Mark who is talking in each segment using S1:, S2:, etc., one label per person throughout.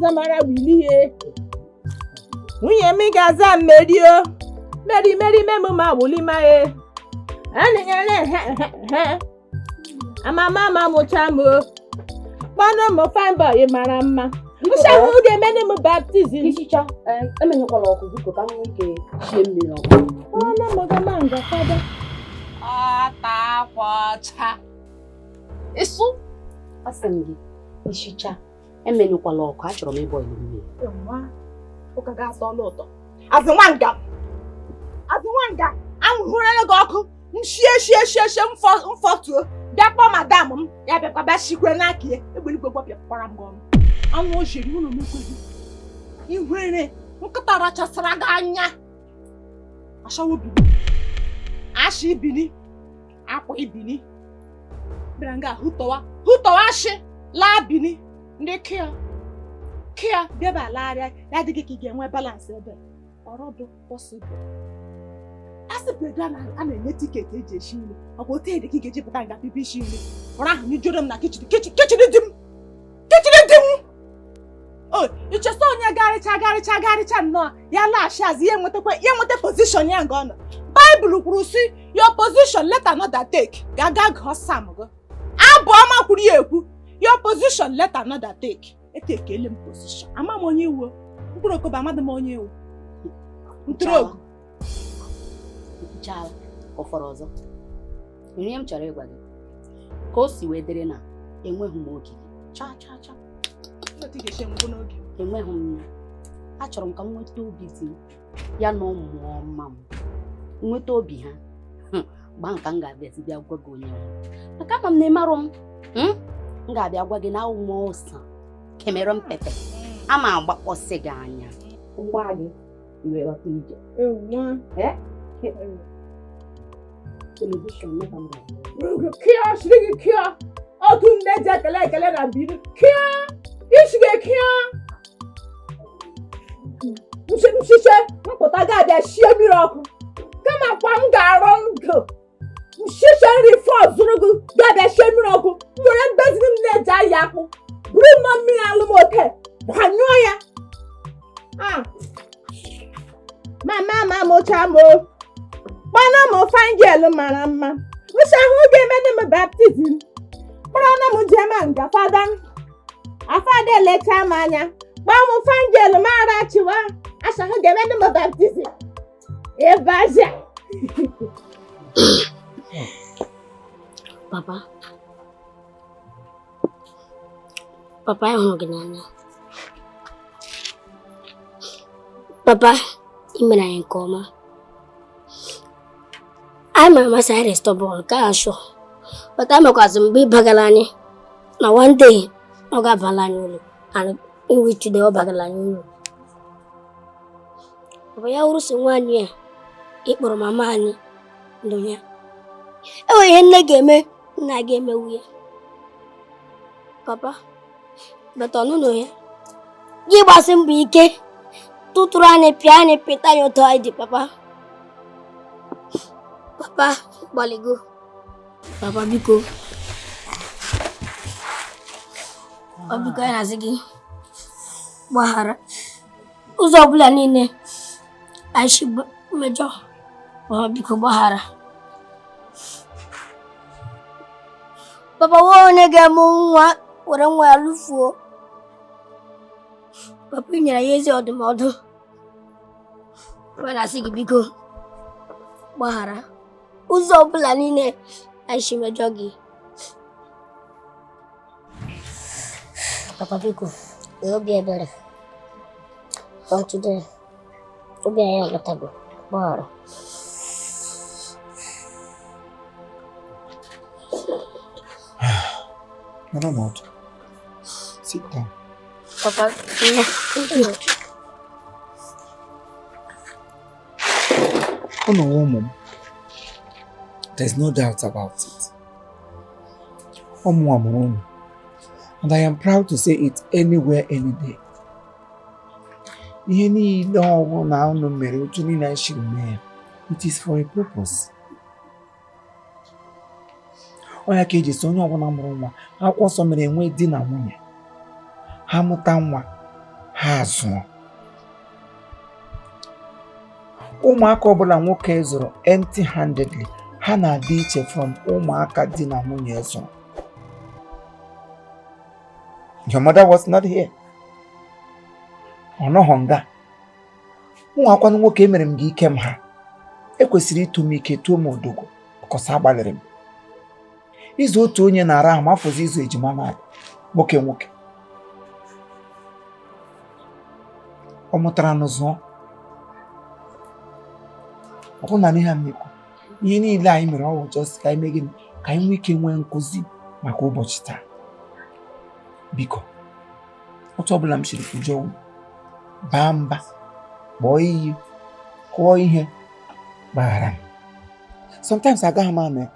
S1: Zamara wilie. Nwunye m ga-aza Meri o. Meri Meri memu ma wuli ma e. Amama ma mụcha m o. Kpọnụ m fine boy mara mma. Nshahu ga-emene m baptizim.
S2: Ichicha, emenyekwala ọkụ biko ka m nwee ike shie mmiri ọkụ.
S1: Kpọnụ m gama nga fada. Ata akwa ọcha.
S2: Ịsụ? Asị m gị, ishicha, emenyekwala ọkụ, achọrọ m ịbọ ilu mmiri.
S1: Nwa, ụka ga-atọ ọlụ ụtọ. Azụ nwanga. Azụ nwanga, anwụhụrịrị gị ọkụ. M shie shie shie shie mfọtuo. Bịa kpọọ madam m, ya bịakwa bịa shikwe n'aka ya. Egbe eluigwe gbọpịakwara m gị ọnụ. Anwụ o shiri ụlọ m ekweghị. Ihere nkịta rachasịra gị anya. Ashawo bini. Ashị ibini. Akwa ibini. Bịara nga hụtọwa hụtọwa ashị laa bini. Ndị kia kia bịaba lagharịa ya adịghị ka ị ga-enwe balansị ebe ọrọdụ possible. A sị bredo a na-enye tiketi eji esi nri ọkwa otu ede ka ị ga-eji pụta nga pipi isi nri ọrụ ahụ nyụjuru m na kichin kichin kichin dị m kichin dị m o ichesa onye garịcha garịcha garịcha nnọọ ya laghachi azụ ya enwetakwa ya enweta position ya nga ọ nọ. Baịbụl kwuru sị your position let another take. Ga-aga gụọ Sam gị. Abụ ọma kwuru ya ekwu your position let another take. Etekele m position. Ama m onye iwu mkpụrụ okobo amadị m onye iwu ntụrụogu
S2: Nkwuchala, ọ fọrọ ọzọ. Ihe m chọrọ ịgwa gị, ka o si wee dịrị na enweghị m oge.
S1: Cha cha cha. Otu ị ga-esi enwekwu n'oge.
S2: Enweghị m ya. Achọrọ m ka m nweta obi di m, ya na ụmụ ọma m. Nweta obi ha. Gbaa nka m ga-abịazi bịa gwa gị onye nwe. Maka ama m na ịmarụ m. M ga-abịa gwa gị na awụ m ọsa Cameroon pepe. Ama agbakpọsị gị anya. Mgba gị iwe ghọta ije. Telivishọn meka m ga-abịa.
S1: Kia shiri gị kia. Otu nne ji ekele ekele na biri. Kia isi gị kia. Nchiche mpụta ga-abịa shie mmiri ọkụ. Kama kwa m ga-arọ ndụ. Nchiche nri fọ zụrụ gị ga-abịa shie mmiri ọkụ. M were mbeziri m na-eji ayị akpụ. Buru mma mmiri alụ m oke. Gbanyụọ ya. Mama ma mụcha m o. Kpọnụ m fine girl mara mma. Nsahụ ga-emene m baptizim. Kpọrọ m jema nga fada. Afada elecha m anya. Kpọọ m fine girl m arachiwa. Asahụ ga-emene m baptizim. Ịbazia.
S3: Papa. Papa, anyị hụrụ gị n'anya. Papa, ị mere anyị nke ọma. Anyị mara amasị anyị stubborn nke a sure. But anyị makwazị mgbe ị bagara anyị na one day ọ ga-abala anyị uru, and in which today ọ bagara anyị uru. Papa, ya wụrụ si nwaanyị a ị kpọrọ mama anyị ndụ ya. E nwere ihe nne ga-eme, nna ga-emewu ya. Papa, but ọnụnụ ya. Gị gbasi mbọ ike tụtụrụ anyị pịa anyị pịta anyị ụtọ anyị dị papa. Papa, gbaligo. Papa, biko. Ọ biko anyị na-asị gị gbaghara ụzọ ọbụla niile anyị si mejọ. Papa, biko gbaghara. Papa, nwa onye ga-eme nwa were nwa ya lụfuo. Papa, ị nyere ya ezi ọdụmọdụ. Papa na-asị gị biko gbaghara ụzọ ọbụla niile anyị si mejọ gị. Papa, biko nwee obi ebere. From today, obi anyị alọtago. Gbaghara.
S4: Madam, sit down.
S3: Papa, thank you.
S4: Unu ụmụ m, there's no doubt about it. Ụmụ a mụrụ unu, and I am proud to say it anywhere, any day. Ihe niile ọwụ na unu mere, otu niile anyị siri mee ya, it is for a purpose. Ọ ya ka eji sị onye ọbụla mụrụ nwa, akwụkwọ nsọ mere enwe di na nwunye. Ha mụta nwa, Ha azụọ. Ụmụaka ọbụla nwoke zụrụ empty handedly, ha na-adị iche from ụmụaka di na nwunye zụrụ. Your mother was not here. Ọ nọghọ nga. Ụmụakwanụ nwoke, emere m gị ike m ha. Ekwesịrị ịtụ m ike, tụọ m odogwu, because agbalịrị m. Ịzụ otu onye na-ara ahụ, ma afọzi ịzụ ejima na nwoke nwoke. Ọ mụtara nụ zụọ. Ọ bụ na ihe a m na-ekwu, ihe niile anyị mere ọwụ just ka anyị mee gịnị? Ka anyị nwee ike nwee nkụzi maka ụbọchị taa. Biko, otu ọbụla m siri kwujọọ unu, baa mba, kpọọ iyi, kụọ ihe, gbaghara m. Sometimes agaghị m anọ ya.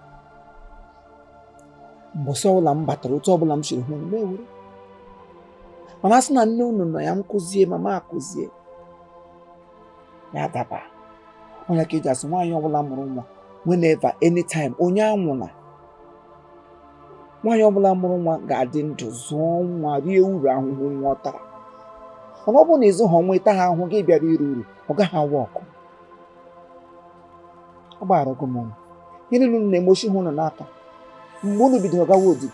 S4: Mbọsị ọbụla m batara, otu ọbụla m siri hụ unu, m ewere. Mana a sị na nne unu nọ ya, m kụzie, mama akụzie, ya daba. Onye ka eji asị nwaanyị ọbụla mụrụ nwa, whenever, anytime, onye anwụna. Nwaanyị ọbụla mụrụ nwa ga-adị ndụ zụọ nwa, rie uru ahụhụ nwa ọ tara. Mana ọ bụrụ na ịzụ ha nwa, ịta ha ahụhụ, gị bịara iri uru, ọ gaghị awa ọkụ. Ọ gbaghara gị m unu. Ihe niile unu na-emochi ha unu n'aka. Mgbe unu bidoro gawa odibo,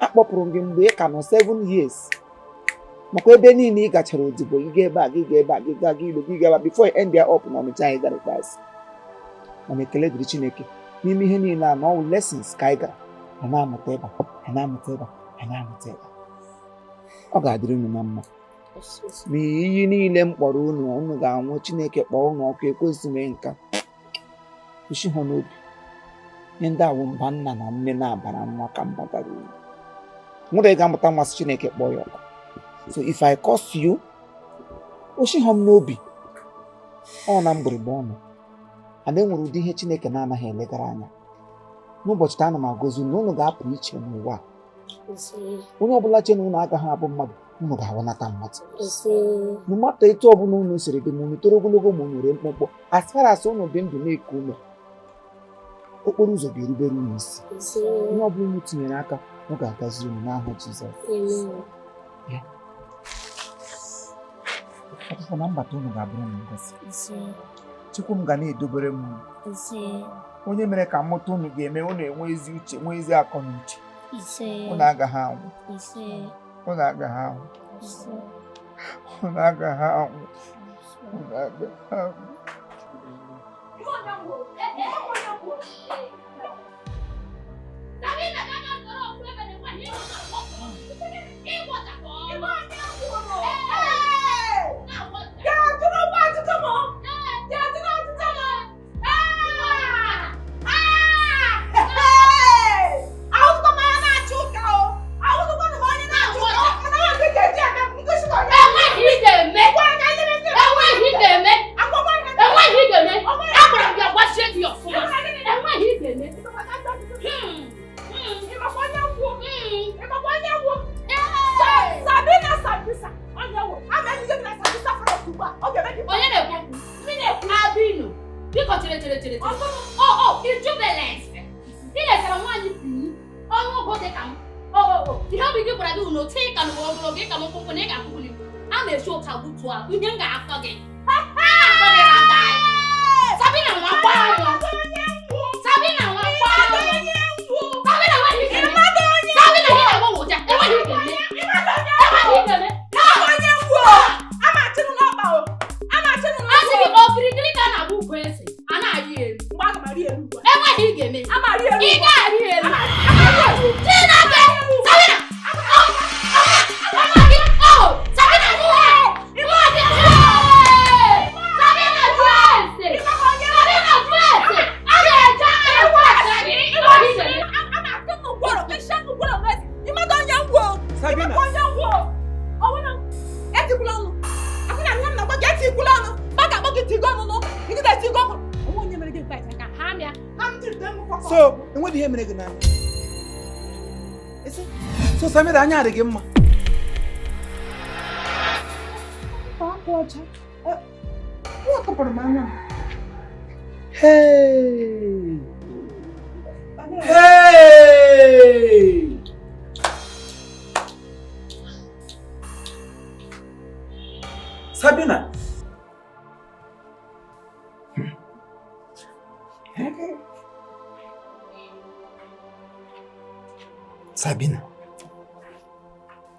S4: akpọpụrụ m gị mgbe ị ka nọ 7 years. Makwa ebe niile ị gachara odibo, ị gaa ebe a, gị gaa ebe a, gị gaa gị ilo, gị gaa ebe a, before you end there up n'Ọnịcha anyị gara ikpeazụ. Mana ekele dịrị Chineke n'ime ihe niile a na ọwụ lessons ka anyị gara. A na-amụta ebe a, a na-amụta ebe a, a na-amụta ebe a. Ọ ga-adịrị unu na mma. Ma iyi niile m kpọrọ unu, unu ga-anwụ, Chineke kpọọ unu ọkụ, ekwensu mee nka. Kwụsị ha n'obi. Ihe ndị awụ mba nna na nne na-abara nwa ka mba bara uru. Nwere ị ga-amụta mmasị Chineke kpọọ ya ọkụ. So if I curse you, oshi ha m n'obi. Ọ na mgbịrịgba ọnụ. And e nwere ụdị ihe Chineke na-anaghị elegara anya. N'ụbọchị taa, ana m agọzi unu na unu ga-apụ iche n'ụwa a. Onye ọbụla che na unu agaghị abụ mmadụ, unu ga-awụnata mmadụ. No matter etu ọbụla unu siri dị, ma unu toro ogologo, ma unu ree mkpụmkpụ, as far as unu dị ndụ na-eku ume, okporo ụzọ ga-erubere unu isi. Ihe ọbụla unu tinyere aka, ọ ga-agaziri unu n'aha Jizọs.
S3: Amen.
S4: Ọpụpụ na mbata unu ga-abụrụ m ngozi. Chukwu m ga na-edobere m unu. Onye mere ka mmụta unu ga-eme unu enwe ezi uche, nwee ezi akọ na uche. Unu agaghị anwụ. Unu agaghị anwụ. Unu agaghị anwụ. Unu agaghị anwụ.
S2: Enweghị ị ga-eme. Enweghị ị ga-eme. Enweghị ị ga-eme. Agwara m gị agwasie gị ọfụma. Enweghị ị ga-eme.
S1: Sabina Sabisa, onye wụ ama ejije gị na Sabisa forest ugbu a, ọ ga-eme gị.
S2: Onye na-ekwu okwu? Abinu. Biko, chere, chere, chere, chere. O ijubele ese. Ị letara nwaanyị Bini ọnụ ụgwọ dị ka m. O ihe obi gị gwara gị na otu ị ka nụrụ ogologo, ị ka m mkpụmkpụ na ị ga-akwụkwuli m. A na-esi ụta gbutuo a ihe m ga-akọ gị. Akọ gị na daa. Sabina nwa gbaa mụ. Sabina nwa gbaa mụ. Sabina, enweghị ike eme. Sabina, ihe na-agba ụja. Enweghị ike eme. Enweghị ike eme.
S1: Onye ngwu ama achịnụ n'ọkpa o ama achịnụ.
S2: A sị gị okirikiri ka a na-agba ukwu ese a na-arị elu.
S1: Mgbe aga m arị elu ugbu a.
S2: Enweghị ị ga-eme.
S1: Ama arị elu.
S2: Ị ga-arị elu. Chineke! Sabina! Oh! Sabina, nwa! Nwa gị! Sabina, jụọ ese! Sabina, jụọ ese! A ga-eje aka ekwe ese gị. Enweghị ị ga-eme.
S1: Ama achịnụ gwọrọ ịshanụ gwọrọ n'ezi ịmada onye ngwu o.
S4: Sabina.
S1: Ịmakwa onye ngwu o. Ọwụna etikwula ọnụ akwụna ihe m na-agwa gị, etikwula ọnụ mgbe a ga-akpọ gị tigo ọnụ n'ụka ịgịda etigo ọnụ onwe onye mere gị invite ka ha mịa ha m jiri dee m kwakọ.
S4: So, enweghị ihe mere gị n'anya. Isi? So Samira, anya adị gị mma.
S1: Akwa ọcha nwa tụpụrụ m anya m.
S4: Hey! Hey! Sabina. Sabina,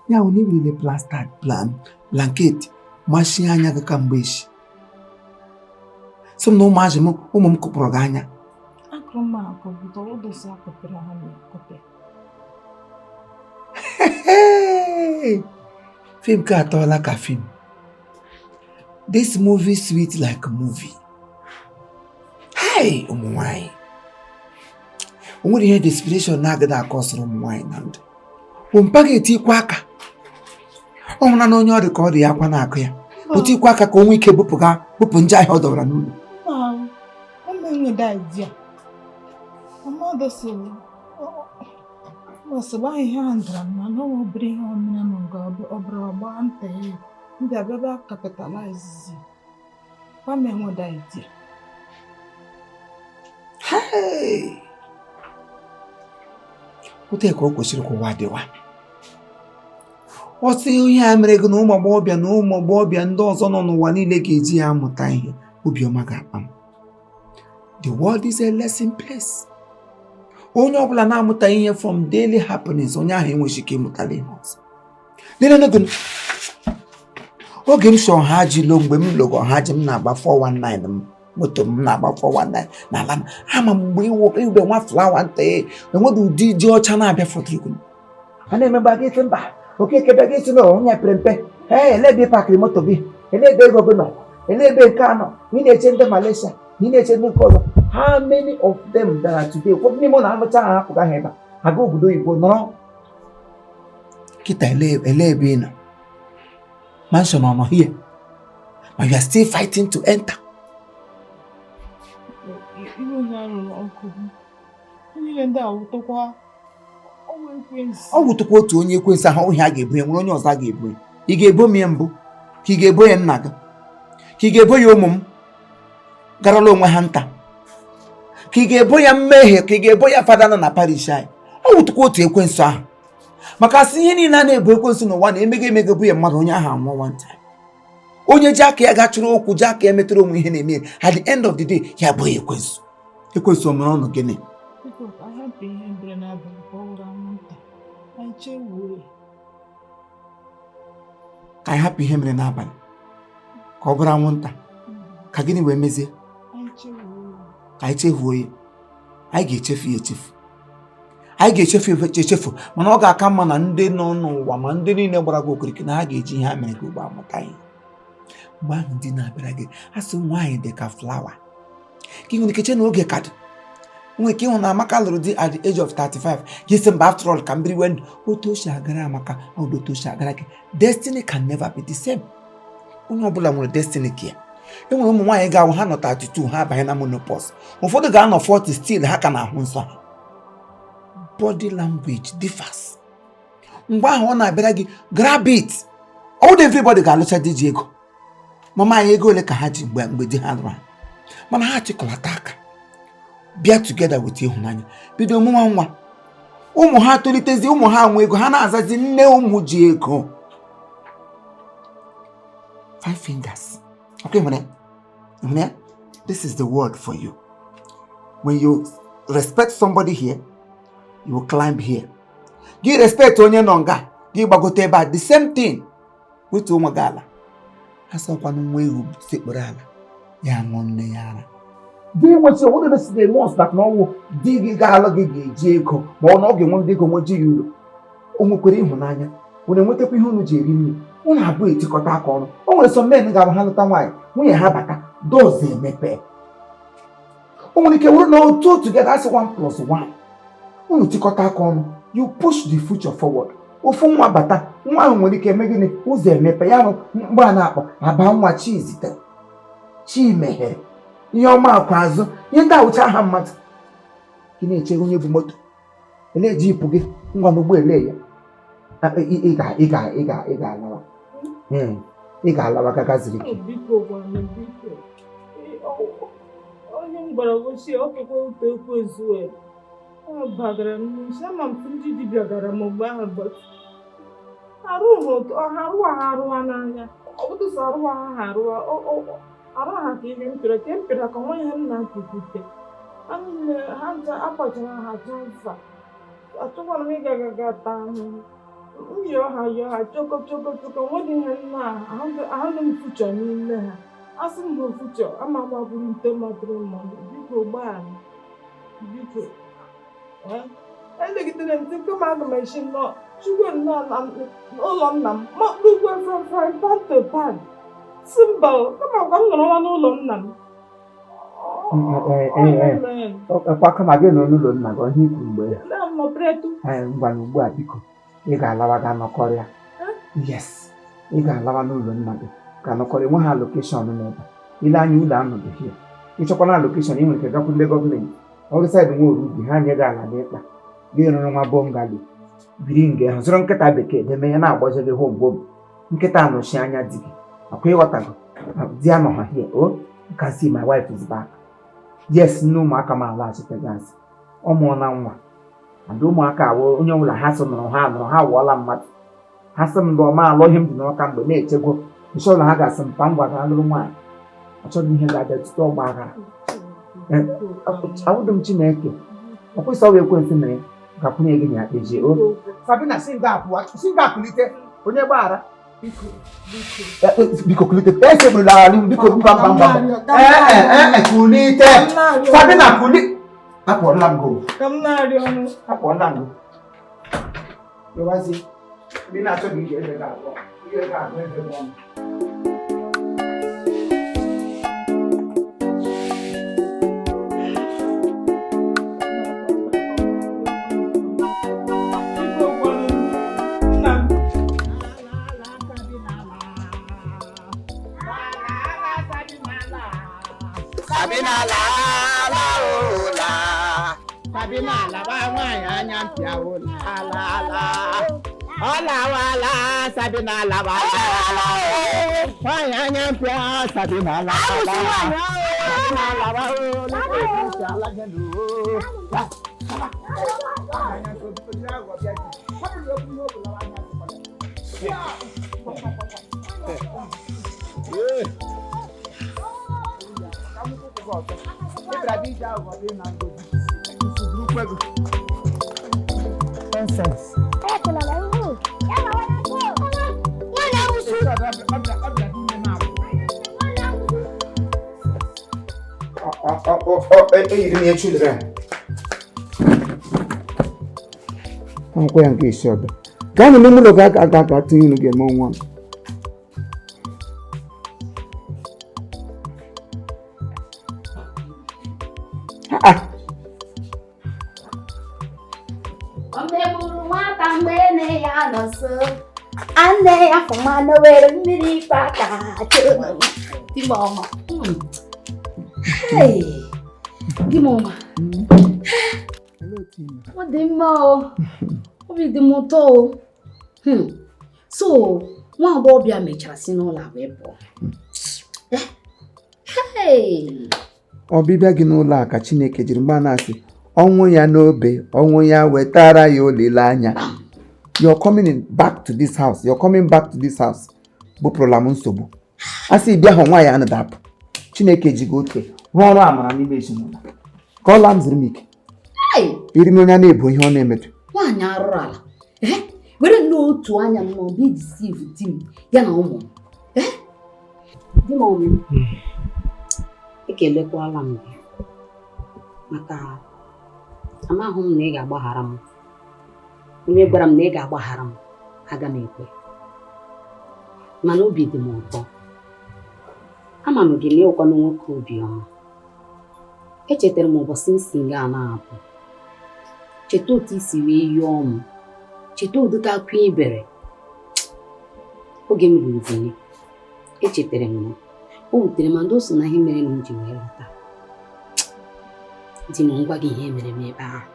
S4: ya wụ na i werele plaster plan blanket machie anya gị kamgbe echi. Sị m na ụmụazị m, ụmụ m kụpụrụ gị anya.
S1: Akụrụ m akụ bụ ụdọsị akụpịrị ha na-akụpịa.
S4: Film ka atọọla ka film. This movie sweet like movie. Hey, ụmụ nwanyị. O nwere ihe desperation na-agaghị akọsịrị ụmụ nwanyị na ndụ. Ompa ga-etikwa aka. Ọ hụla na onye ọ dị ka ọ dị ya akwa na-akụ ya. O tikwa aka ka o nwee ike bupụ bupụ nje ahịa ọ dọbara n'ụlọ.
S1: Mama enwede idea. Mama dọsị ọsọ ihe a ndara m na n'ọnwa obere ihe ọmịna nọ nga ọbara ọgba nta ya ndị abịaba capitalize. Mama enwede idea.
S4: Hey! Otu ka o kwesịrị ka ụwa dịwa. Ọ sị ihe a mere gị na ụmụ agbọghọbịa na ụmụ agbọghọbịa ndị ọzọ nọ n'ụwa niile ga-eji ya amụta ihe, obiọma ga-akpa m. The world is a lesson place. Onye ọbụla na-amụta ihe from daily happenings, onye ahụ enweghị ike ịmụtala ihe ọzọ. Lelele gị, oge m si ọha ji lo, mgbe m logo ọha ji m na-agba 419 m, moto m na-agba 419 n'ala m, ama m mgbe iwe nwa flawa nta enweghị ụdị ji ọcha na-abịa fọtụrụ. A na-emegba gị isi mba, Okeke bịa gị isi na onye pere mpe, ee, ele ebe ị pakịrị moto gị, ele ebe ego gị nọ, ele ebe nke a nọ, ị na-eche ndị Malaysia, ị na-eche ndị nke ọzọ. How many of them bịara today? Ụfọdụ n'ime ụlọ anụcha ha hapụga ha ebe a, aga obodo oyibo nọrọ. Kịta ele ebe ị nọ, mansion ọ nọ here, but you are still fighting to enter. Ọ wụtụkwa otu onye ekwensu ahụ ohi a ga-ebu ya, nwere onye ọzọ a ga-ebu ya. Ị ga-ebo m ya mbụ, ka ị ga-ebo ya nna gị, ka ị ga-ebo ya ụmụ m garala onwe ha nta, ka ị ga-ebo ya mmehie, ka ị ga-ebo ya fada nọ na parish anyị. Ọ wụtụkwa otu ekwensu ahụ. Maka asị ihe niile a na-ebo ekwensu n'ụwa na-emega emega bụ ya mmadụ, onye ahụ anwụọ one time. Onye ji aka ya gachụrụ okwu, ji aka ya metụrụ onwe ihe na-eme, at the end of the day ya bụ ekwensu. Ekwensu o mere ọnụ gịnị? Ka anyị hapụ ihe mere n'abalị ka ọ bụrụ anwụnta, ka gịnị wee mezie? Ka anyị chefuo ya. Anyị ga-echefu ya echefu. Anyị ga-echefu echefu, mana ọ ga-aka mma na ndị nọ n'ụwa ma ndị niile gbara gị okirikiri na ha ga-eji ihe ha mere gị ugbo amụta ihe. Mgbe ahụ ndị na-abịara gị, asị nwaanyị dị ka flawa. Ka ị nwere ike chee na oge ka dị. Nwere ike ịhụ na Amaka lụrụ di at the age of 35, gị sị mba, after all ka m biriwe ndụ. Otu o si agara Amaka, ọ otu o si agara gị. Destiny can never be the same. Onye ọbụla nwere destiny ka ya. E nwere ụmụ nwaanyị ga-awụ ha nọ 32 ha abanye na menopause. Ụfọdụ ga-anọ 40 still ha ka na-ahụ nsọ ha. Body language differs. Mgbe ahụ ọ na-abịara gị, grab it. All everybody ga-alụcha di ji ego. Mama anyị ego ole ka ha ji mgbe di ha lụrụ ha, mana ha chịkọlata aka bịa together with ịhụnanya, bido mụnwa nwa, ụmụ ha tolitezi, ụmụ ha nwe ego, ha na-azazi nne ụmụ ji ego. Five fingers. Okay, nwere ya? This is the word for you. When you respect somebody here, you will climb here. Gị respect onye nọ nga, gị gbagote ebe a, the same thing. Wetuo onwe gị ala. Asọkwanụ nwa ewu sekpuru ala, ya ṅụọ nne ya ara. Di nwesị onwere na si mọs that na ọnwụ di gị ga-alụ gị ga-eji ego, ma ọ na ọ ga-enwe ego nweji ya uru. O nwekwara ịhụnanya, unu enwetakwa ihe unu ji eri nri, unu abụọ etikọta aka ọnụ. O nwere some men ga-abụ ha lụta nwaanyị, nwunye ha bata, doors emepe. O nwere ike wụrụ na otu together asị 1 plus 1. Unu tikọta aka ọnụ, you push the future forward. Ofu nwa bata, nwa ahụ nwere ike eme gịnị? Ụzọ emepe ya, mgbe a na-akpọ aba nwa chi zitere, chi meghere, ihe ọma akwa azụ, ihe ndị awụcha aha mmadụ. Gị na-eche onye bụ moto, ele jipụ gị ngwa n'ụgbọ ele ya. Ị ga-alawa. Ị ga-alawa gaga ziri ike.
S5: Biko gwa m, biko. Onye m gwara gosi ọkụkọ ụtọ ekwensu ọ bagara m n'isi, ama m ndị dibịa gara m mgbe ahụ, but arụ ha arụ ha n'anya. Ọbụdụsọ arụwa ha arụwa arụ ha ka ihe m pịara ka m pịara ka nwa ihe m na-apịpụte. Ha niile ha ncha akpachara ha transfa. Achọkwara m ịga ga ga taa ahụhụ. M yọọ ha yọọ ha choko choko choko nweghị ihe m na ahụghị m fuchọ n'ime ha. Asị m hụ fuchọ ama gbagburu nte matrimony biko gbaghara biko. Elegidere m sị kama aga m esi nnọọ chukwu nnọọ na ụlọ nna m makpurukwe from frying pan to pan. Si mba o, kama ka m nọrọla n'ụlọ nna m.
S4: Ọkwa kama gị nọ n'ụlọ nna gị ọhịa ikwu mgbe ya.
S5: Nna m nọpretu.
S4: Ngwanụ ugbu a biko ị ga-alawa ga nọkọrịa. Yes, ị ga-alawa n'ụlọ nna gị ga nọkọrịa nwe ha lokeshọn n'ebe. Ile anya ụlọ anọghị hie. Ịchọkwana lokeshọn ị nwere ike gakwuru ndị gọọmenti. Ọrụ saịdị nwa orubi ha nye gị ala n'ịkpa. Gị rụrụ nwa bọngalo biri nga ahụ zụrụ nkịta bekee deme ya na-agbaje gị hom hom. Nkịta anọchi anya di gị akwa ịghọtago di anọ ha hie o you can see my wife is back. Yes, nne ụmụaka m alaghachiteghị azụ. Ọ mụọla nwa and ụmụaka awụ onye ọbụla ha sị nụrụ ha nụrụ ha wụọla mmadụ. Ha sị m lụọ ma alụ ihe m dị n'ọka mgbe na-echegwo nche ọbụla ha ga-asị m pa ngwa ga lụrụ nwaanyị. Achọghị m ihe ga-abịa tutu ọgba aghara. Awụdụ m Chineke ọ kwụsị ọwa ekwensị mere gakwunye gị na ya kpejie o. Sabina si nga apụwa si nga apụlite onye gbaghara. Biko kulite esegbula ala biko mba mba mba. Ee kulite Sabina kuli akpọrọla m go.
S5: Ka m na-arịọ ọnụ.
S4: Akpọrọla m go. Lọwazie ndị na-achọ gị ije ebe ga-abụọ ihe ga-abụ ebe m ọnụ.
S5: Biko gwanụ nna m.
S6: Sabina la la o la. Sabina la ba nwaanyị anya mpịa o la la la. Ọ lawala Sabina la ba la la o. Nwaanyị anya mpịa Sabina la la. Sabina la ba o la o la gelu o. La.
S4: Nonsense. Eyiri m ya children. Akwụkwọ ya nke isi ọdọ. Gaa n'ime ụlọ ga aga aga tinye unu ga-eme nwa m. Ah,
S2: O megburu nwata mgbe nne ya nọ nso. Nne ya fụma na were mmiri ikpe aka chụrụ di m ọma. Hey, di m ọma.
S4: Hello, Tina.
S2: Ọ dị mma o. Obi dị m ụtọ o. So, nwa agbọghọbịa mechara si n'ụlọ a wee pụọ. Hey!
S4: Ọbịbịa gị n'ụlọ a ka Chineke jiri mgba na-asị ọnwụ ya n'obe ọnwụ ya wetara ya olileanya. You're coming in back to this house. You're coming back to this house. Bupụrụla m nsogbu. A sị bịa hụ nwaanyị anụ dapụ. Chineke ji gị oke rụọ ọrụ amara n'ime ezinụlọ. Ka ọla m zuru m ike.
S2: Hey!
S4: Iri m onye a na-ebo ihe ọ na-emetụ.
S2: Nwaanyị arụrụ ala. Were nnọọ otu anya m nọ bịa deceive di m ya na ụmụ m. Di m ọmụ m. Ekelekwala m gị maka amaghị m na ị ga-agbaghara m. Onye gwara m na ị ga-agbaghara m, aga m ekwe. Mana obi dị m ụtọ. Ama m gị na ịwụkwanụ nwoke obiọma. Echetara m ụbọchị m si nga na-apụ. Cheta otu i si wee yọọ m. Cheta ụdịka akwa ị bere. Oge m ruru Benin, echetara m na o wutere m ndị o so na ihe mere m ji wee lọta. Di m ngwa gị ihe mere m ebe ahụ.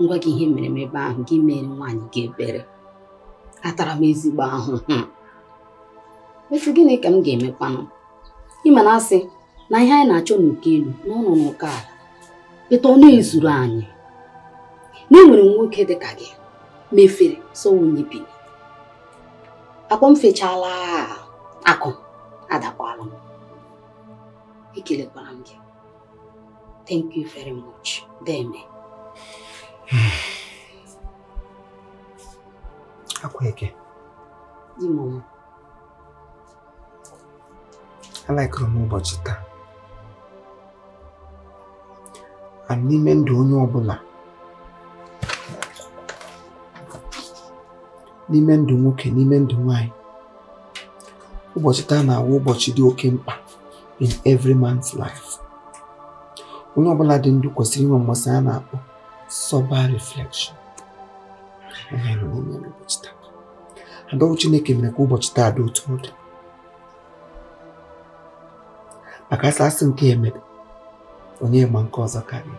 S2: Ngwa gị ihe mere m ebe ahụ gị mere nwaanyị gị ebere. Atara m ezigbo ahụhụ. Esi gịnị ka m ga-emekwanụ? Ịma na asị na ihe anyị na-achọ n'uko elu na ọ nọ n'ụkọ ala. Beta ọ na-ezuru anyị. Na enwere nwoke dị ka gị mefere so nwunye bi. Akwa m fechala. Akụ adakwala m. Ekelekwara m gị. Thank you very much. Deme.
S4: Akweke.
S2: Di m ọma.
S4: Alaikụrụ m ụbọchị taa. And n'ime ndụ onye ọbụla, n'ime ndụ nwoke, n'ime ndụ nwanyị, ụbọchị taa na-awụ ụbọchị dị oke mkpa in every man's life. Onye ọbụla dị ndụ kwesịrị inwe mmasị a na-akpọ sober reflection. Onye nọ n'ime ụbọchị taa. Adọwụ Chineke mere ka ụbọchị taa dị otu ọ dị. Maka asị asị nke emebe, onye ma nke ọzọ karịa.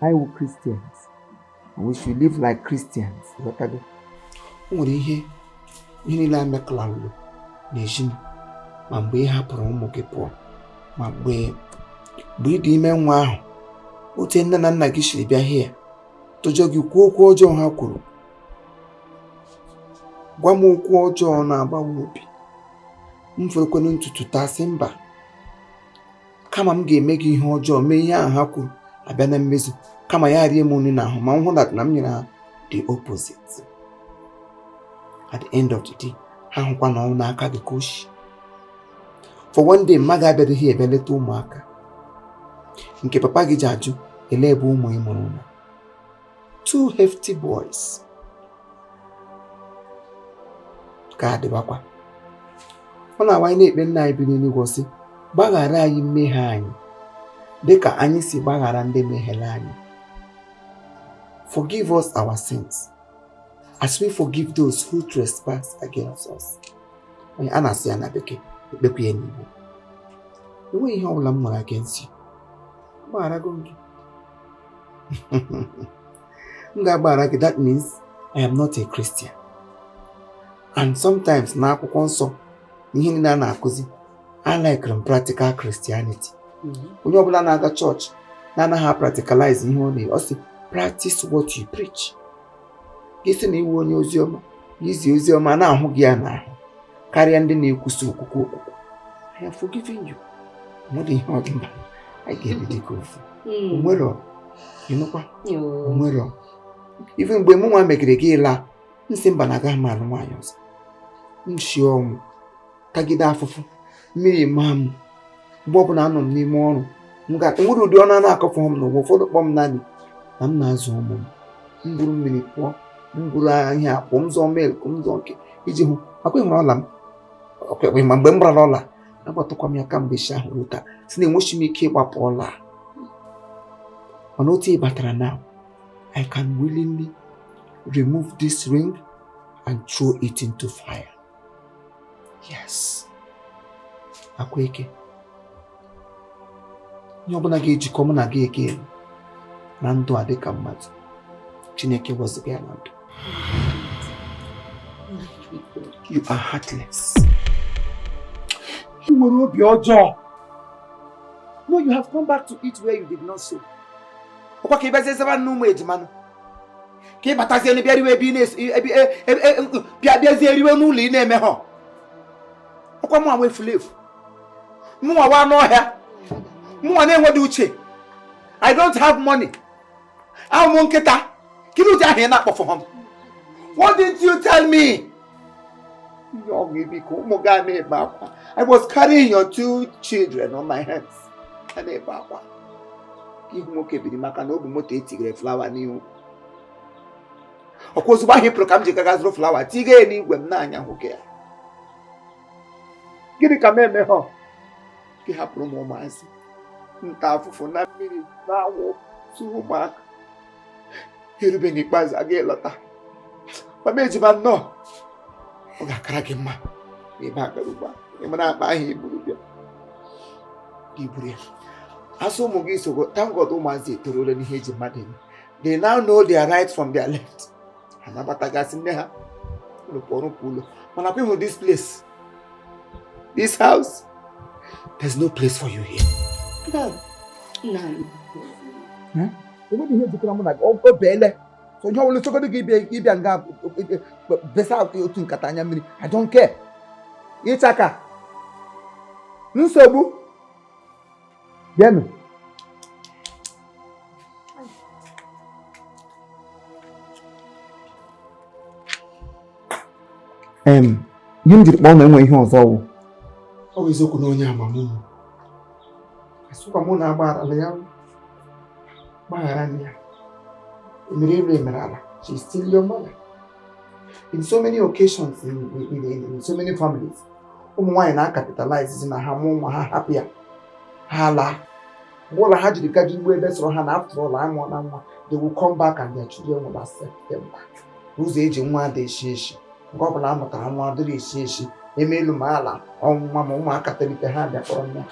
S4: Anyị wụ Christians, and we should live like Christians. Ghọtago? O nwere ihe niile a mekọlalụ n'ezi m, ma mgbe ị hapụrụ ụmụ gị pụọ, ma mgbe ị dị ime nwa ahụ, otu nne na nna gị siri bịa hie tụjọ gị kwuo okwu ọjọọ ha kwuru, gwa m okwu ọjọọ na-agbawa obi. M ferekwanụ ntutu taa sị mba, kama m ga-eme gị ihe ọjọọ, mee ihe ahụ ha kwuru abịa na mmezu, kama ya rie m nri n'ahụ, ma m hụ na m nyere ha the opposite. At the end of the day, ha hụkwa na ọnwụ n'aka gị ka o shi. For one day, mmadụ abịaghị ebe leta ụmụaka nke papa gị ji ajụ ele ebe ụmụ ị mụrụ nọ. Two hefty boys ka adịbakwa. Ọ na-awa anyị na-ekpe nna anyị bi n'eluigwe sị, gbaghara anyị mmehie anyị dịka anyị si gbaghara ndị mehiere anyị. Forgive us our sins as we forgive those who trespass against us. Onye a na-asị ya na bekee, ekpekwa ya n'Igbo. Enweghị ihe ọbụla m nwere against you. Agbagharago m gị. M ga-agbaghara gị, that means I am not a Christian. And sometimes n'akwụkwọ nsọ, ihe niile a na-akụzi, I like practical Christianity. Onye ọbụla na-aga chọọchị na-anaghị practicalize ihe ọ na-ọ sị practice what you preach. Gị sị na iwu onye oziọma, izi oziọma na-ahụ gị ya n'ahụ karịa ndị na-ekwusa okwukwe okwukwe. I have forgiven you. Nwere ihe ọ dị mba anyị ga-ebi dịka ofu. Onwero, ịnụkwa? Onwero. Even mgbe mụ nwa megere gị laa, m sị mba na agaghị m alụ nwaanyị ọzọ. M shie ọnwụ, tagide afụfụ, mmiri maa m. Mgbe ọbụla anọ m n'ime ọrụ, m ga enwere ụdị ọnụ a na-akọfọ m n'ụwa. Ụfọdụ kpọọ m naanị na m na-azụ ụmụ m. M buru mmiri pụọ, m buru ahịa akpụ, m zụọ milk, m zụọ nke iji hụ akwa ịhụrụ ọla m. Ma mgbe m gbara ọla, agbatụkwa m ya kamgbe isi ahụ ruo taa, si na enwechi m ike ịgbapụ ọla. Mana otu ị batara now, I can willingly remove this ring and throw it into fire. Yes. Akweke. Ihe ọbụla ga-ejikọ mụ na gị again na ndụ a dịka mmadụ, Chineke wezụga ya na ndụ. You are heartless. Ị nwere obi ọjọọ. No, you have come back to eat where you did not sow. Ọkwa ka ị bịazie zaba nne ụmụ ejima nụ. Ka ị batazie bịa riwe ebe ị na-esi bịa bịazie riwe n'ụlọ ị na-eme ha. Ọkwa mụ nwa efula efu. Mụ nwa wa n'ọhịa. Mụ nwa na-enweghị uche. I don't have money. Ahụ m nkịta. Kedu ụdị ahụ ị na-akpọfọ m? What didn't you tell me? Ihe ọgụ biko, ụmụ gị a na-ebe akwa. I was carrying your two children on my hands. Ha na-ebe akwa. Ihu nwoke biri maka na ọ bụ moto etigere flower n'ihu. Ọkwa ozugbo ahụ ị pụrụ ka m ji gaga zụrụ flower tiga ya n'igwe m na-anya nwoke ya. Gịnị ka m eme ha? Gị hapụrụ m ụmụazị. Nta afụfụ na mmiri na anwụ tụ ụmụaka. Erube n'ikpeazụ aga ịlọta. Mama ejima nnọọ. Ọ ga-akara gị mma ebe a gara ugbu a. Ị mara akpa ahụ iburu bịa. Iburu ya. Asụ ụmụ gị sogo, thank God ụmụazị etoruola n'ihe eji mmadụ eme. They now know their right from their left. Ha nabatagasị nne ha. Rụpụ rụpụ ụlọ. Mana kwa ịhụ this place, this house, there's no place for you here.
S2: Nna m.
S4: Enweghị ihe jikọrọ mụ na gị, o beele. So ihe ọbụla chọgoro gị ịbịa nga besa otu nkata anya mmiri, I don't care. Ịchaka, nsogbu, bịanụ. Ihe m jiri kpọọ na enwe ihe ọzọ wụ ọ bụ eziokwu na onye amamihe asụkwa mụ na agbagharala ya, gbaghara ya, emere elu emere ala. She is still your mother. In so many occasions, in so many families, ụmụ nwaanyị na-akapitalize na ha mụọ nwa ha hapụ ya, ha laa. Mgbe ụlọ ha jiri gaji igbu ebe sọrọ ha na after all amụọ na nwa, they will come back and their children will accept them back. Ụzọ eji nwa dị eshi eshi, nke ọ bụla a mụtara nwa dịrị eshi eshi, eme elu ma ala ọnwụnwa ma ụmụaka tolite ha bịa kpọrọ nwa.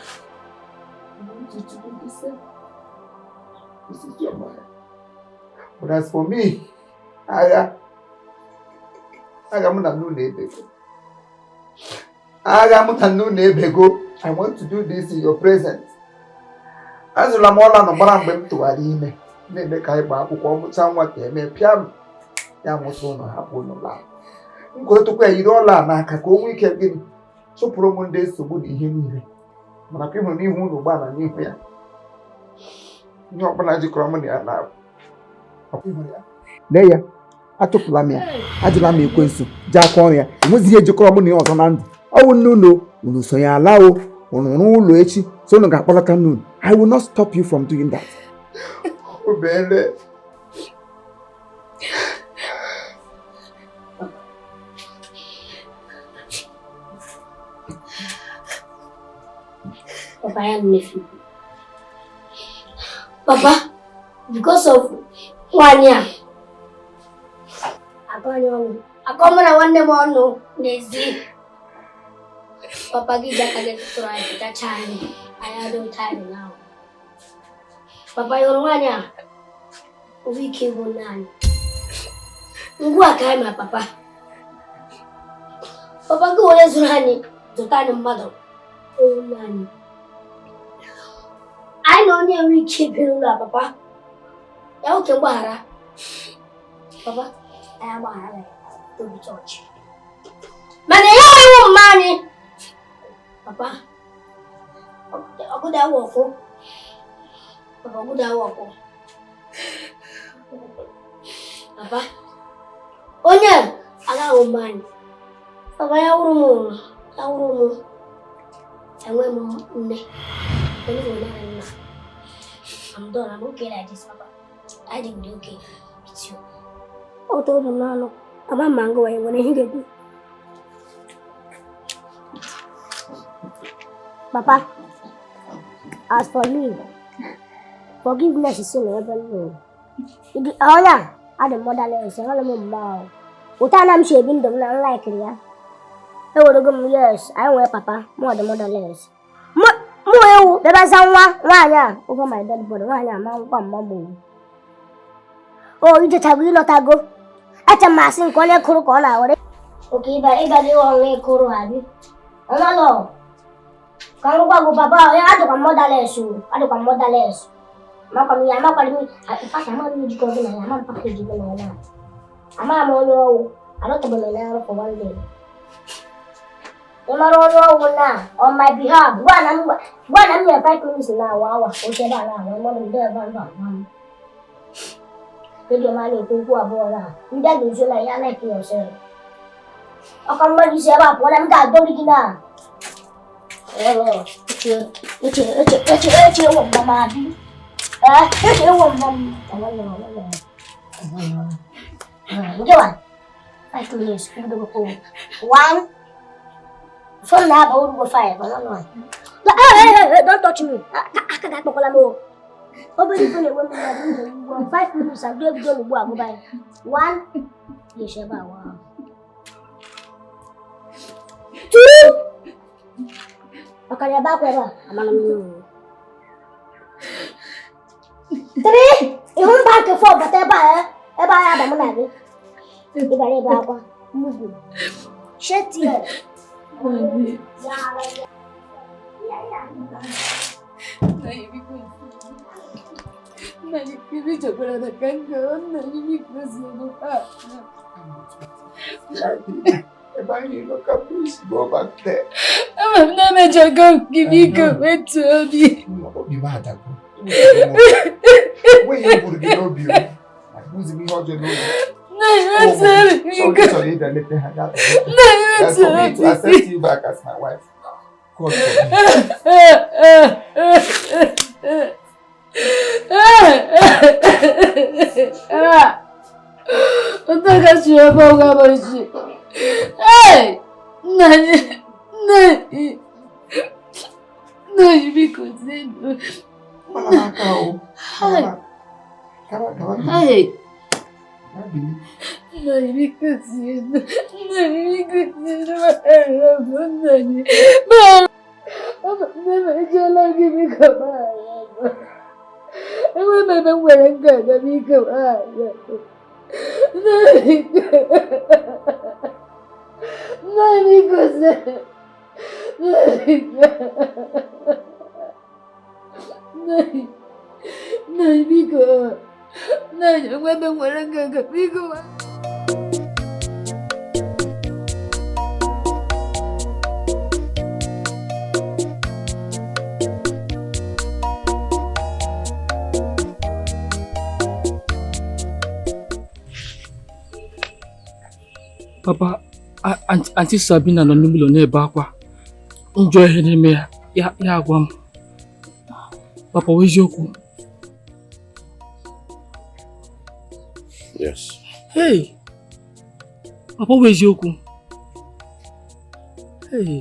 S4: This is your mother. But as for me, agha mụ na nnu na-ebego. Agha mụ na nnu na-ebego. I want to do this in your presence. Azụla m ọla nọ gbara mgbe m tụghara ime na-eme ka anyị gbaa akwụkwọ mụcha nwa ka eme pịa m ya mụta ụlọ hapụ ụlọ laa. M kweretukwa ya yiri ọla a n'aka ka o nwee ike gịnị chụpụrụ m ndị nsogbu na ihe niile, mana ka ịhụrụ n'ihu ụlọ ụgbọala n'ihu ya, ihe ọbụla jikọrọ m na ya na lee ya, achụpụla m ya, ajụla m ekwensu ji aka ọrụ ya, enwezi ihe jikọrọ m na ya ọzọ na ndụ. Ọ bụ nne unu, unu sonye ala o, unu rụọ ụlọ echi, so unu ga-akpọlata nne unu. I will not stop you from doing that. Obere
S3: Papa, I am nephew. Papa, because of 1 year, I come na nwanne m ọnụ n'ezi. Papa gị ji aka gị tụtụrụ anyị pụtacha anyị, anyị adịghị tired now. Papa, ị hụrụ nwaanyị a? Obi ike bụ nne anyị. Ngwa ka anyị ma papa. Papa gị were zụrụ anyị, zụta anyị mmadụ. Owu nne anyị. Anyị na onye enwe ike bi n'ụlọ a, papa. Ya oke mgbaghara. Papa, anyị agbaghara ya obi chọọchị. Mana ya iwu mma anyị. Papa, ọgụda awụ ọkụ. Papa, ọgụda awụ ọkụ. Papa, onye agaghị mma anyị. Papa, ya wụrụ m, ya wụrụ m. Enwe m nne. Onye nwere naanị nna. I'm done. I'm okay like this, Papa. I didn't do okay with you. Oh, told him no. I'm a mango. I want to hear you. Papa, as for me, forgiveness is in heaven. Oh, yeah. I the motherless. I'm a mom. I'm shaving them like ya. I would go, yes. I want Papa. More the motherless. Mụ bịabaza nwa nwaanyị a over my dead body, nwaanyị a ma nkwa mma m. O ijechago ịlọtago. Acha m asị nke onye kụrụ ka ọ na-awere. Oke ịba ịga gị ọrụ ịkụrụ ha gị. Ọnọlọ. Ka m gwa gị papa, ya adịkwa motherless o, adịkwa motherless. Amakwa m ya, amakwa m in fact ama m ijikọ gị na ya, ama m package gị na ya na. Ama m onye ọwụ, alọtabeghị m ya ọrụ for one day. Ị mara ọrụ ọwụ na on my behalf, gwa na m nyere 5 minutes na awa awa, oche ebe a na awa, mmadụ ndị ebe a na m. Redio m a na-ekwu okwu abụọ na ndị a ga-ezo na ya like yourself. Ọka mmadụ isi ebe a pụọ na m ga-adọrị gị na. Eche eche eche eche eche ewo mma abi. Eche ewo mma m. Nke wa 5 minutes, 1. Phone na ba urugo 5, I don't know. Hey, hey, hey, don't touch me. Aka ga akpọkwala m o. Obere ife na-enwe m mmadụ 5 minutes and do ebido ugbu a gụba ya. 1. Yes, ebe a wa. 2. Ọkara ebe akwa ebe a, amara m. 3. Ihu mba nke 4 bata ebe a, ebe a ya aba mụ na gị. Ịbara ebe akwa. Mugu. Shetie.
S7: Ebe anyị nọ ka please go back there.
S8: Ama m na-emejọgo m gị, biko wetuo obi.
S7: Obi m adago. Enweghị ihe m buru gị n'obi o. Abụghịzi m ihe ọjọọ n'obi.
S8: Nna anyị, wetuo obi,
S7: So
S8: biko.
S7: ị chọrọ ịbịa leta ha ya.
S8: Nna anyị,
S7: That's
S8: wetuo
S7: for me to
S8: obi.
S7: accept you back as my wife. God forbid.
S8: Utakachi ọbọgwabọchi. Hey! Nna anyị, nna anyị, nna anyị, biko zienụ.
S7: Gbala m aka o. Gbala m aka. Gawa, gawa.
S8: Hey!
S7: Gawa bili.
S8: Nna anyị, biko zienụ. Nna anyị, biko zienụ. Gbaghara m, nna anyị. Gbaghara m. Ama m na emejọla gị, biko gbaghara m. Enwe m ebe m nwere nganga, biko gbaghara m. Nna anyị, nna anyị, biko zienụ. Nna anyị, nna anyị, nna anyị, biko. Nna anyị, enwe ebe m nwere nganga, biko gbaghara m.
S9: Papa, Aunty Sabina nọ n'ime ụlọ na-ebe akwa. Njọ ihe n'ime ya, ya ya agwa m. Papa, ọ bụ eziokwu?
S10: Yes.
S9: Hey! Papa, ọ bụ eziokwu? Hey!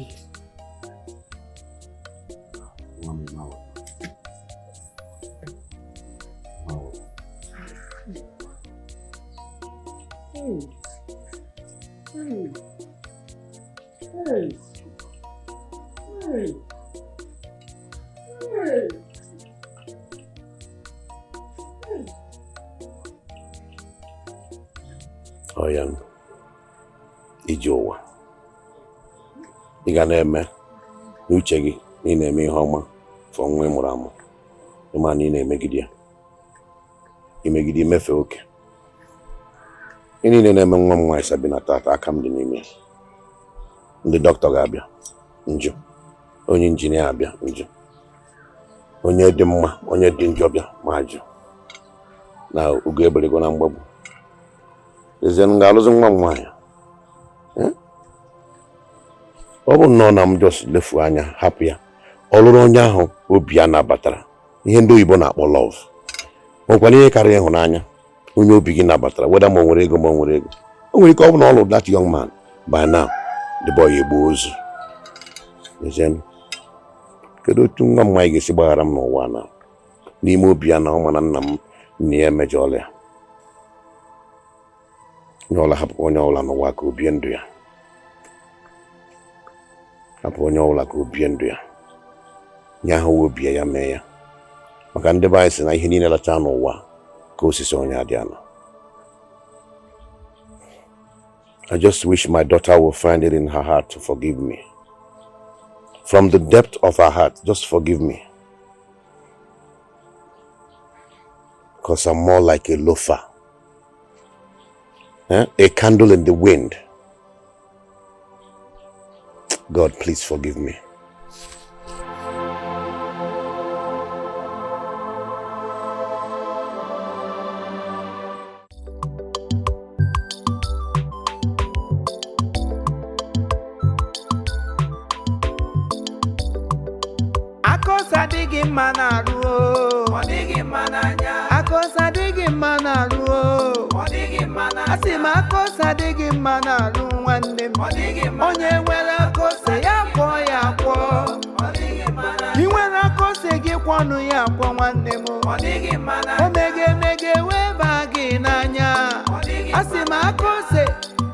S10: Nwa m, ịma wa.
S9: Hey! Hey! Hey! Hey! Hey!
S10: Ọ ya nụ. Ije ụwa. Ị ga na-eme n'uche gị na ị na-eme ihe ọma fọ nwa ị mụrụ amụ. Ịma na ị na-emegide ya. Imegide imefe oke. Ihe niile na-eme nwa m nwaanyị Sabina tata, aka m dị n'ime ya. Ndị dọkịta ga-abịa njụ, onye injinia abịa njụ, onye dị mma, onye dị njọ bịa ma ajụ na ugo eberego na mgbagbu. Ezie m ga-alụzi nwa m nwaanyị. Eh? Ọ bụ nnọọ na m just lefu anya hapụ ya, ọ lụrụ onye ahụ obi ya nabatara, ihe ndị oyibo na-akpọ love. Nwekwara ihe karịrị ịhụnanya, onye obi gị nabatara, weda ma o nwere ego ma o nwere ego. O nwere ike ọ bụ na ọ lụrụ that young man, by now the boy egbuo ozu. Ezie, kedu otu nwa m nwaanyị ga-esi gbaghara m n'ụwa na n'ime obi ya na ọ ma na nna m nna ya emejọla ya? Onye ọbụla hapụ onye ọbụla n'ụwa ka o bie ndụ ya. Hapụ onye ọbụla ka o bie ndụ ya. Nye ahụ obi ya, ya mee ya. Maka ndị be anyị sị na ihe niile lacha n'ụwa ka osisi onye adị ana. I just wish my daughter will find it in her heart to forgive me. From the depth of her heart, just forgive me. Because I'm more like a loafer. Eh? A candle in the wind. God, please forgive me.
S11: Akọsa adịghị mma na-arụ o.
S12: Ọ dịghị mma n'anya.
S11: Akọsa adịghị mma na-arụ o.
S12: Ọ dịghị mma n'anya.
S11: Asị m akọsa adịghị mma na-arụ nwanne m.
S12: Ọ dịghị mma.
S11: Onye nwere akọsa ya kwọọ ya akwọ.
S12: Ọ dịghị mma n'anya.
S11: Ị nwere akọsa gị kwọnụ ya akwọ nwanne m.
S12: Ọ dịghị mma n'anya.
S11: Omege emege wee baa gị n'anya.
S12: Ọ dịghị
S11: Asị m akọse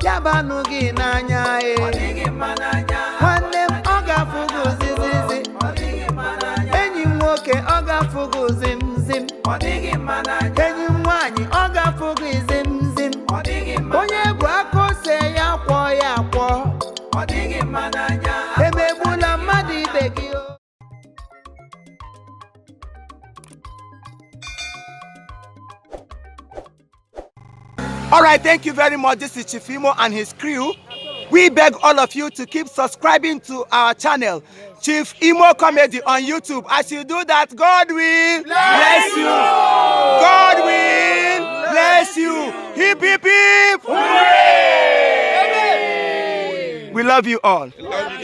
S11: ya banụ gị n'anya e.
S12: Ọ dịghị mma n'anya.
S11: Nwanne m ọ ga-afụ gị ụzịzịzị.
S12: Ọ dịghị mma n'anya.
S11: Enyi m nwoke ọ ga-afụ gị zim zim.
S12: Ọ dịghị mma n'anya.
S11: Enyi m nwaanyị ọ ga-afụ gị zim zim.
S12: Ọ dịghị mma.
S11: Onye bụ aka ose ya kwọ ya kwọ.
S12: Ọ dịghị mma n'anya.
S11: Emegbula mmadụ ibe gị o.
S6: All right, thank you very much. This is Chief Imo and his crew.
S11: We beg all of you to keep subscribing to our channel, Chief Imo Comedy on YouTube. As you do that, God will bless you. God will bless you. Hip, hip, hip. We love you all.